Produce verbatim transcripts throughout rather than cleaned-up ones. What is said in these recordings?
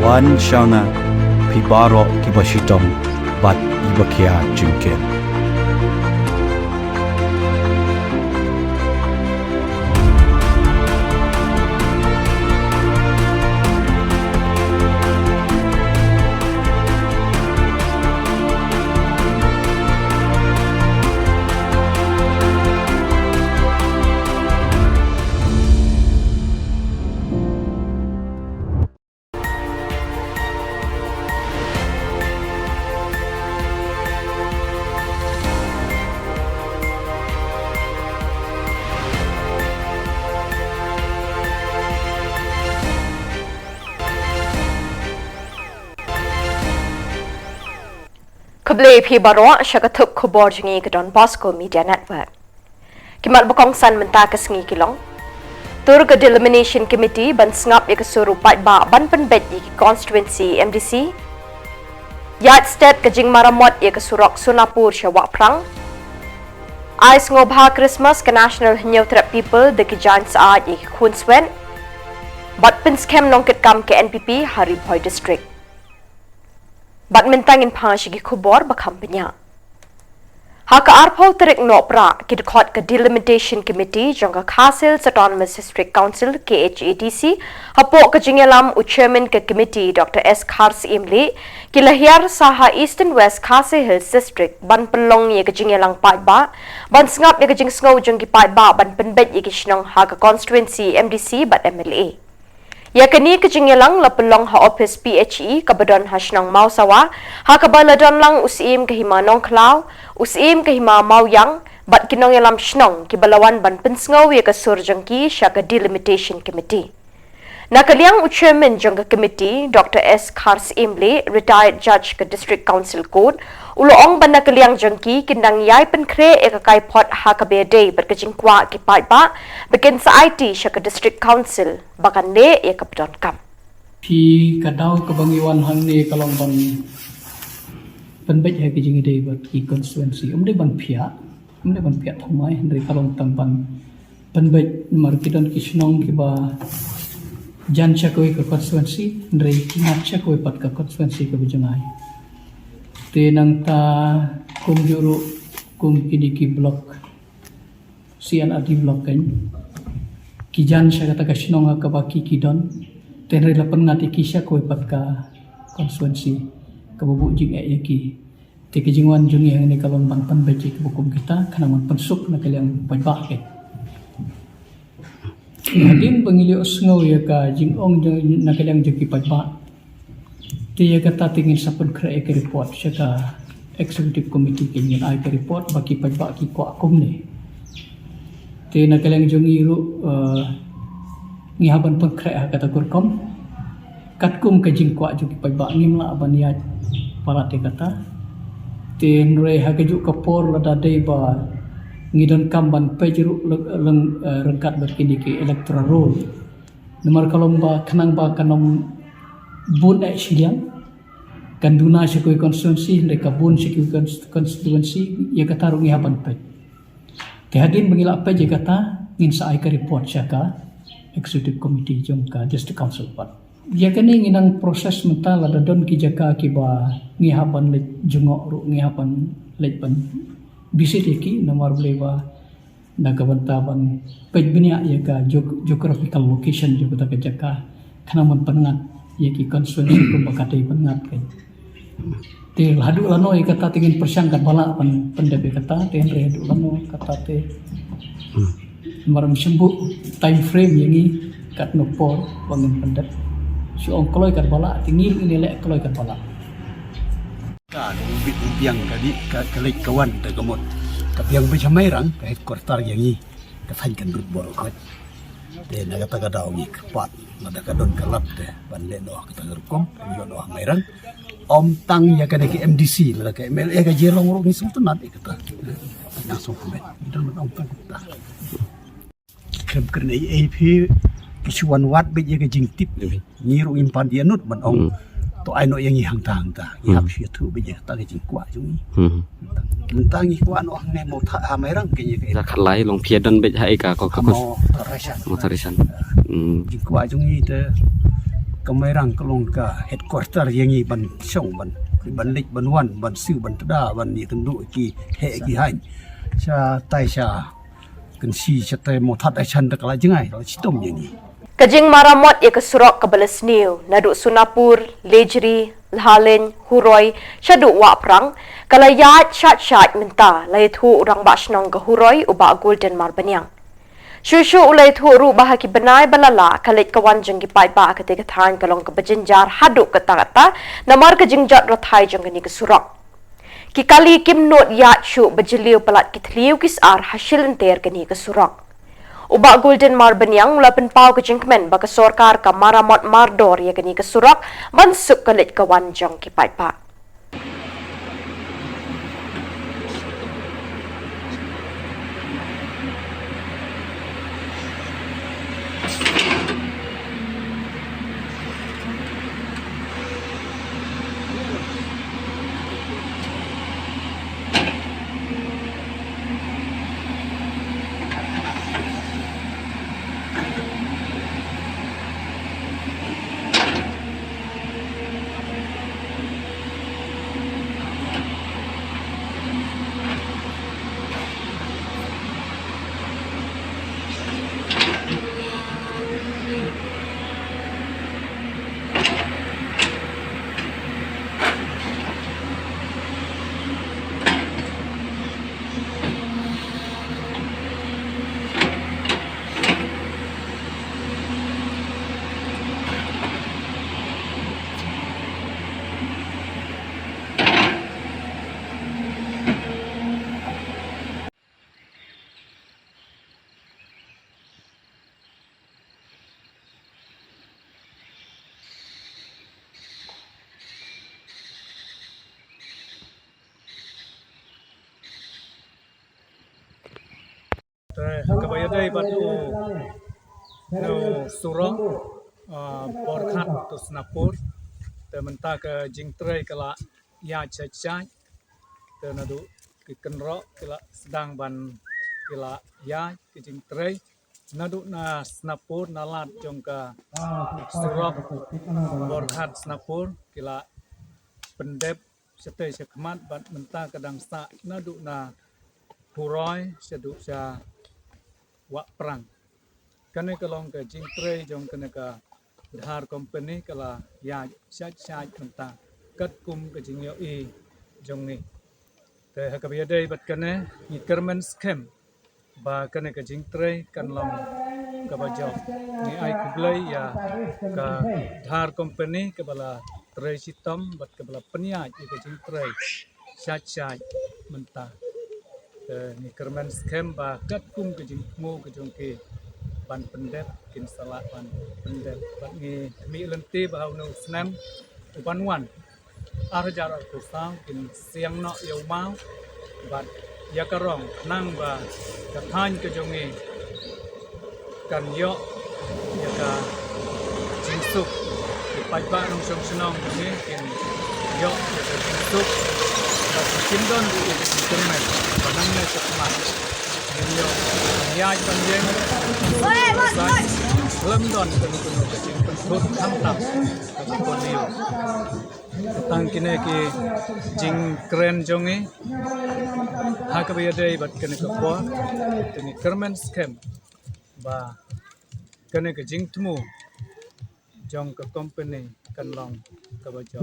Wan sha nga, phi baroh kiba shitom bad kiba khia jingkit. Khublei phi baroh sha ka thup khubor jong ngi ka Don Bosco Media Network. Ki mat ba kongsan mynta ka sngi ki long: Tur ka Delimitation Committee ban sngap ïa ka sur u paidbah ban pynbeit ïa ki constituency M D C. Ïaid stet ka jingmaramot ïa ka surok Sonapur sha Wahphrang. Ai sngewbha Christmas ka National Hynñiewtrep People da ki jaiñ syaid ïa ki khunswet. Bad pynskhem nongkitkam ka N P P ha Ri Bhoi District. Bad mynta ngin phai sha ki khubor ba kham bniah. Ha ka arphew tarik Nohprah, ki dkhot ka Delimitation Committee jong ka Khasi Hills Autonomous District Council, K H A D C, hapoh ka jingïalam u Chairman ka Committee, Doctor S Kharsyiemlieh, ki la hiar sha ha Eastern West Khasi Hills District ban pynlong ïa ka jingïalang paidbah, ban sngap ïa ka jingsngew jong ki paidbah ban pynbeit ïa ki shnong ha ka constituency M D C bad M L A. Ïa kane ka jingïalang la pynlong ha ophis P H E kaba don ha shnong Mawsawa, ha kaba la don lang u Syiem ka Hima Nongkhlaw, u Syiem ka Hima Mawiang, bad ki nongïalam shnong kiba la wan ban pynsngew ïa ka sur jong ki sha ka Delimitation Committee. Na ka liang u Chairman jong ka Committee, Doctor S Kharsyiemlieh, Retired Judge ka District Council Court, u la ong ba na ka liang jong ki kin dang ïai pynkhreh ïa ka kaiphod ha kaba ïadei bad ka jingkwah ki paidbah ba kin sa aiti sha ka District Council ba kan leh ïa kaba donkam. Phi, ka daw kaba ngi wan hangne ka long ban pynbeit ha ka jingïadei bad ki constituency. Ym dei ban phiah, ym dei ban phiah thymmai, hynrei ka long tang ban pynbeit namar ki don ki shnong kiba jan sha kawei ka constituency, hynrei ki ngat sha kawei pat ka constituency kaba jngai. Te nangta kumjuh ruh kum kine ki block, C and R D block kan, ki jan sha kata ka shnong ha kaba ki ki don, te hynrei la pynngat ïa ki sha kawei pat ka constituency kaba buh jingeh ïa ki. Te ka jingwan jong ngi hangne ka long ban pynbeit ïa kiba kum kita, khnang ban pynsuk na ka liang paidbah ki. Hadien ba ngi la ïohsngew ïa ka jingong jong, na ka liang jong ki paidbah, te ïa kata te ngin sa pynkhreh ïa ka report sha ka Executive Committee, te ngin ai ka report ba ki paidbah ki kwah kumne. Te na ka liang jong ngi ruh, eh, ngi hap ban pynkhreh ha kata ka rukom. Katkum ka jingkwah jong ki paidbah, ngim lah ban ïaid palat ïa kata. Te hynrei ha kajuh ka por lada dei ba ngi donkam ban peit ruh leng, leng, eh, ryngkat bad kine ki electoral roll. Namar ka long ba khnang ba kan ym bun eh shiliang, kan duna sha kawei constituency hynrei ka bun sha kawei const-, constituency, ïa kata ruh ngi hap ban peit. Te hadien ba ngi la peit ïa kata, ngin sa ai ka report sha ka Executive Committee jong ka District Council pat. Ïa kane ngi nang process mynta, lada don ki jaka kiba ngi hap ban leit jngoh ruh ngi hap ban leit ban visit ïa ki, namar balei ba na ka bynta ban peit bniah ïa ka geo-, geographical location jong kata ka jaka, khnang ban pynngat ïa ki constituency kumba ka dei pynngat kan. Te haduh lano ïa kata te ngin pyrshang katba lah ban pyndep ïa kata, te hynrei haduh lano kata te, hmm, namar ym shym buh time frame ïa ngi katno por ba ngin pyndep. Shu ong kloi katba lah, te ngi ruh ngin ïaleh kloi katba lah. Ka dei u bit u biang ka dei ka, ka leit ka wan te ka mut ka biang beit ha Mairang, ka headquarter ïa ngi ka thaiñ kan rut bor khot. Te na kata ka daw ngi kyrpad lada ka don ka lad te ban leh noh kata ka rukom, kan ïoh noh ha Mairang. Ym tang ïa kane ka M D C, lada ka M L A ka jia long ruh ngi sngewtynnat ïa kata. Nang sngewkmen. Ngi dang ong tang kata. Khlem kren ei ei phi, ki shu wan wad beit ïa ka jingtip. Ngi ruh ngim pat ïa nud ban ong. Hmm. To ai noh ïa ngi hangta hangta. Ngi hap, hmm, shu ïathuh beit ïa kata ka jingkwah jong ngi. Hmm. Mynta ngi kwah noh hangne Mawthadraishan, ha Mairang kein ïa ka. Jaka khatlai long phi ïa don beit ha ïa ka ko ka. Mawthadraishan. Mawthadraishan. Hmm. Jingkwah jong ngi te ka Mairang ka long ka headquarter ïa ngi ban shong, ban, ban leit ban wan, ban siew ban tda, ban ïakynduh ki heh ki haiñ. Sha tai sha Kynshi shatei Mawthadraishan da ka la jngai, la shitom ïa ngi. Ka jingmaramot ïa ka surok kaba la sniew naduh Sonapur, Lejri, Lhaleiñ, Huroi shaduh Wahprang ka la ïaid shait shait mynta, la ïathuh u Rangbah Shnong ka Huroi u Bah Golden Marbaniang. Shuh shuh u la ïathuh ruh ba ha ki bnai ba la lah ka leit ka wan jong ki paidbah ha katei ka thaiñ ka long kaba jynjar haduh katta katta namar ka jingjot rathai jong kane ka surok. Ki kali kim nud ïaid shuh ba jylliew palat ki thliew ki sar ha shilynter kane ka surok. U Bah Golden Marbaniang u la pynpaw ka jingkmen ba ka sorkar ka maramot mardor ïa kane ka surok ban suk ka leit ka wan jong ki paidbah. Te kaba ïadei bad u, u surok, ah, Borghat to Sonapur. Te mynta ka jingtrei ka la ïaid shait shait. Te naduh ki kynroh ki la sdang ban, ki la ïaid ki jingtrei. Naduh na Sonapur, na lad jong ka surok Borghat Sonapur ki la pyndep shatei shakhmat bad mynta ka dang sah naduh na Huroi shaduh sha Wahprang. Kane ka long ka jingtrei jong kane ka Dhar Company, ka la ïaid shait shait mynta katkum ka jingïohi jong ngi. Te ha kaba ïadei bad kane ngi kyrmen skhem ba kane ka jingtrei kan long kaba jop. Ngi ai khublei ïa ka Dhar Company kaba la trei shitom bad kaba la pynïaid ïa ka jingtrei shait shait mynta. Te ngi kyrmen skhem ba katkum ka jingthmu ka jong ki ban pyndep, kin sa lah ban pyndep. Bad ngi khmih lynti ba ha une u snem u ban wan, ar hajar arphew saw, kin siang noh ïa u maw bad ïa ka rong, khnang ba ka thaiñ ka jong ngi kan ïoh ïa ka jingsuk. Ki paidbah nongshong shnong jong ngi kin ïoh ïa ka jingsuk. Bad kim don ruh ïa ka jingkyrmen ba nangne shakhmat ngin ïoh ïaid ban ïeng, khlem don kano kano ka jingpynthut khamtam kaba kordor. Tang kine ki jingkren jong ngi ha kaba ïadei bad kane ka por. Te ngi kyrmen skhem ba kane ka jingthmu jong ka company kan long kaba jop.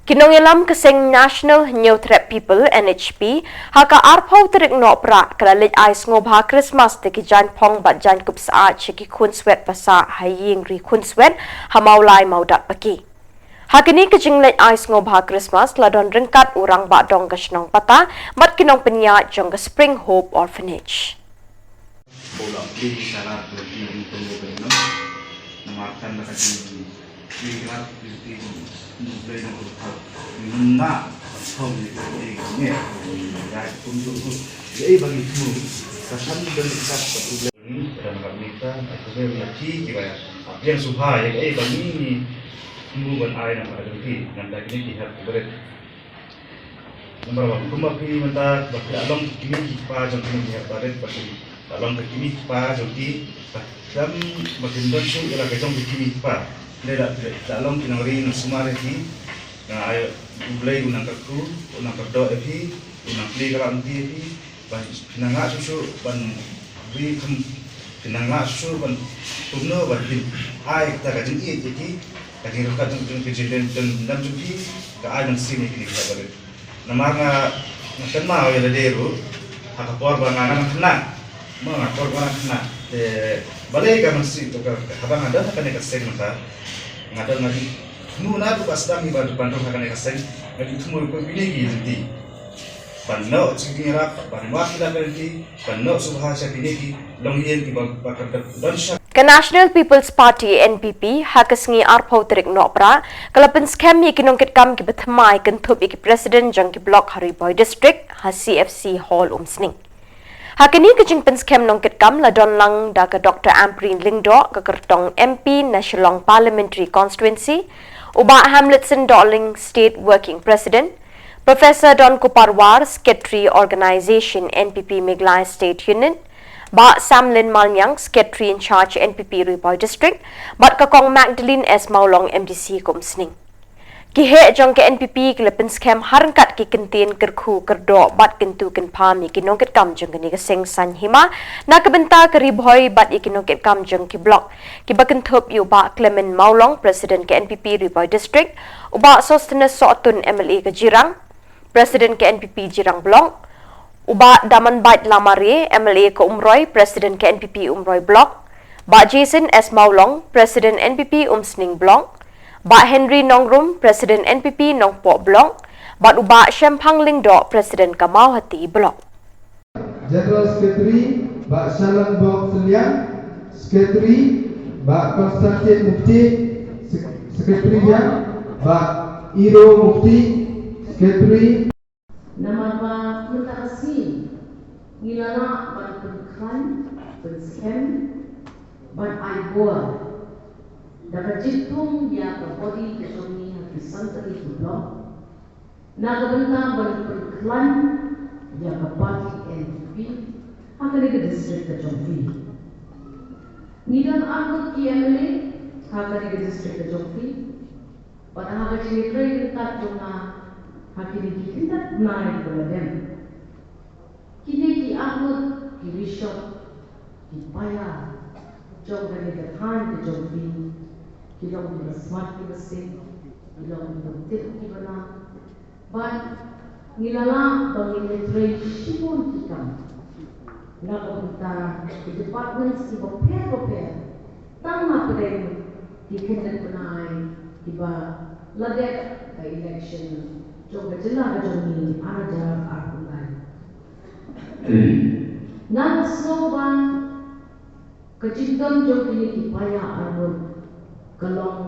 Ki nongïalam ka seng National Hynñiewtrep People, N H P, ha ka arphew tarik Nohprah ka la leit ai sngewbha Christmas da ki jaiñphong bad jaiñkup syaid sha ki khunswet ba sah ha ïing ri khunswet ha Mawlai Mawdatpaki. Ha kane ka jingleit ai sngewbha Christmas la don ryngkat u rangbah dong ka shnong Pata bad ki nongpynïaid jong ka Spring Hope Orphanage. Number one, kumba phi mynta ba phi la long ki kmie ki kpa jong kine ki hep barit, ba ki la long ki kmie ki kpa jong ki, ba khlem ba kin don shuh ïa la ka jong ki kmie ki kpa. Dei la, la long ki nongri nongsumar ïa ki. Nga ai U Blei un nang kyrkhu, un nang kyrdoh ïa phi, un nang plie ka lad lynti ïa phi. Ban phin nang lah shuh shuh ban ri kham, phin nang lah shuh shuh ban kumno ban phin ai kata ka jingïeit ïa ki, ka jingryngkat jong, jong, jong, jong, jong, jong phi, ka ai mynsiem ïa kine ki hep barit. Namar nga, nga kynmaw ïa lade ruh ha ka por ba nga nang khynnah. Mo, nga por ba nga nang khynnah. Te balei ka mynsiem to ka, haba nga don ha kane ka seng mynta, nga don, nga dei, kumno naduh ba sdang hi ba ban don ha kane ka seng, nga dei thmu ïa kine ki lynti. Ban noh jingïarap, ban wad ïa la ka lynti, ban noh sngewbha sha kine ki longïing kiba, ba ka don sha. Ka National People's Party, N P P, ha ka sngi arphew tarik Nohprah ka la pynskhem ïa ki nongkitkam kiba thymmai kynthup ïa ki president jong ki block ha Ri Bhoi District ha C F C Hall Umsning. Ha kane ka jingpynskhem nongkitkam la don lang da ka Doctor Ampareen Lyngdoh, ka kyrtong M P na Shillong Parliamentary Constituency, u Bah Hamletson Dohling, State Working President, Professor Donkupar War, Secretary Organisation N P P Meghalaya State Unit, Bah Samlin Maliang, Secretary in Charge N P P Ri Bhoi District, bad ka Kong Magdalene S Mawlong, M D C ka Umsning. Ki heh jong ka N P P ki la pynskhem ha ryngkat ki kyntien kyrkhu kyrdoh bad kyntu kynpham ïa ki nongkitkam jong kane ka seng saiñ hima na ka bynta ka Ri Bhoi bad ïa ki nongkitkam jong ki block, kiba kynthup ïa u Bah Clement Mawlong, President ka N P P Ri Bhoi District, u Bah Sosthenes Sohtun, M L A ka Jirang, President ka N P P Jirang Block, u Bah Damanbait Lamare, M L A ka Umroi, President ka N P P Umroi Block, Bah Jason S Mawlong, President N P P Umsning Block, Bah Henry Nongrum, President N P P Nongpoh Block, bad u Bah Shemphang Lyngdoh, President ka Mawhati Block. General Secretary, Bah Shalom Bok Seliang, Secretary, Bah Constantine Mukti, Sek-, Secretary Yang, Bah Iro Mukti, Secretary. Namar ba mynta ka sngi ngi la lah ban pynkhlaiñ, pynskhem, ban ai bor da ka jingthung ïa ka body ka jong ngi ha ki san tylli ki block, na ka bynta ban pynkhlaiñ ïa ka party N P P ha kane ka district ka jong phi. Ngi don arngut ki M L A ha kane ka district ka jong phi. Bad ha ka jingïatreilang kat jong nga ha kine ki khyndai bnai ba la dep, kine ki arngut ki bishop, ki paia jong kane ka thaiñ ka jong phi, ki long kiba smat kiba seng, ki long kiba tip kiba nang. Bad ngi la lah ba ngin ïatrei shibun ki kam na ka bynta ki departments kiba pher bapher, tang na pdeng ki khyndai bnai kiba la dep ka election jong ka jylla ka jong ngi ar hajar arphew lai. Nga sngew ba ka jingdon jong kine ki paia arngut ka long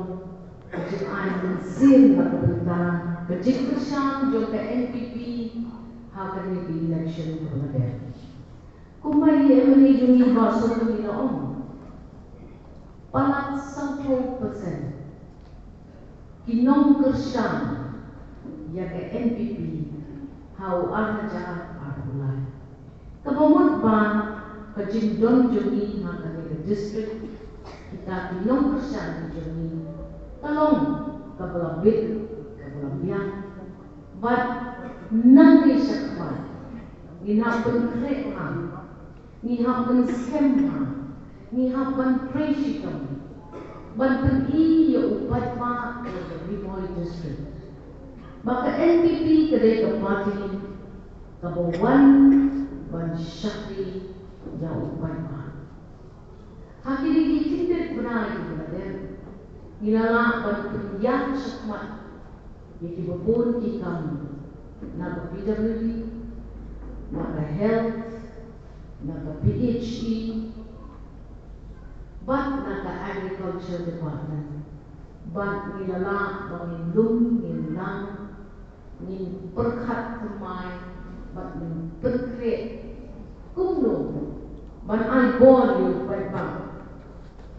ka jingai mynsiem na ka bynta ka jingkyrshan jong ka N P P ha kane ka election kaba la dep. Kumba i M L A jong ngi Bah Sohtun i la ong, palat sanphew percent ki nongkyrshan ïa ka N P P ha u ar hajar arphew lai. Kaba mut ba ka jingdon jong ngi ha kane ka district, kita ki nongkyrshan ki jong ngi, ka long kaba la bit, kaba la biang. Bad nangne shakhmat ngin hap pynkhreh bha, ngi hap pynskhem bha, ngi hap ban trei shitom ban pyni ïa u paidbah jong ka Ri Bhoi District. Ba ka N P P ka dei ka party kaba wan ban shakri ïa u paidbah. Ha kine ki khyndiat bnai kiba la dep, ngi la lah ban pynïaid shakhmat ïa kiba bun ki kam, na ka P W D, na ka health, na ka P H E, bad na ka agriculture department. Bad ngi la lah ba ngin lum ngin lang, ngin pyrkhat thymmai bad ngin pynkhreh kumno ban ai bor ïa u paidbah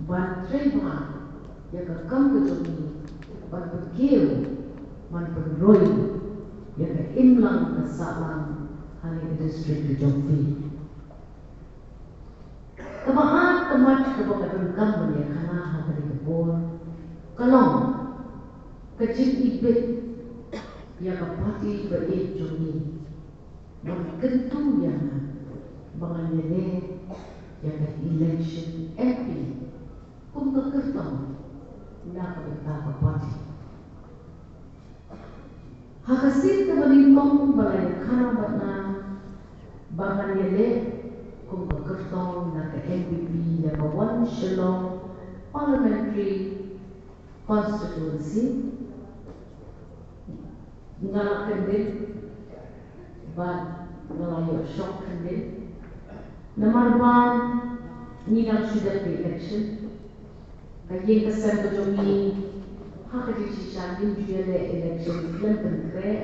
ban trei bha ïa ka kam ka jong ngi, ban pynkiew, ban pynroi ïa ka imlang ka sahlang ha kane ka district ka jong phi. Kaba ar ka mat kaba nga donkam ban ïakhana ha kane ka por ka long ka jingibit ïa ka party ba ïeit jong ngi ban kyntu ïa nga ba ngan ïaleh ïa ka election M P kum ka kyrtong na ka bynta ka party. Ha ka sien kaba nyngkong ba la ïakhana bad nga ba ngan ïaleh kum ka kyrtong na ka N P P ïa ka One Shillong Parliamentary Constituency, nga la kyndit bad nga la ïoh shong kyndit. Namar ba ngi dang shu dep election, ka ïing ka sem ka jong ngi ha ka jingshisha ngim ju ïaleh election khlem pynkhreh.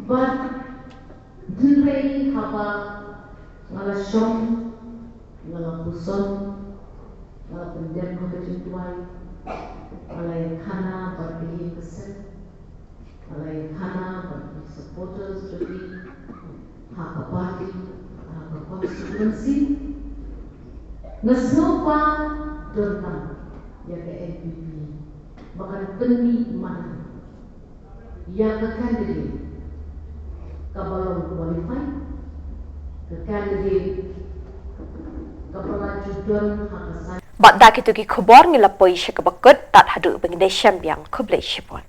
Bad hynrei haba nga la shong, nga la puson, nga la pyndem ha ka jingduwai, nga la ïakhana bad ka ïing ka sem, nga la ïakhana bad ki supporters jong ngi ha ka party, ha ka constituency. Nga sngew ba donkam ïa ka N P P ba kan pynmih mana ïa ka candidate kaba long qualified, ka candidate kaba la ju don ha ka saiñ. Bad da kito ki khubor ngi la poi sha kaba kut, tad haduh ba ngin ïashem biang, khublei shibun.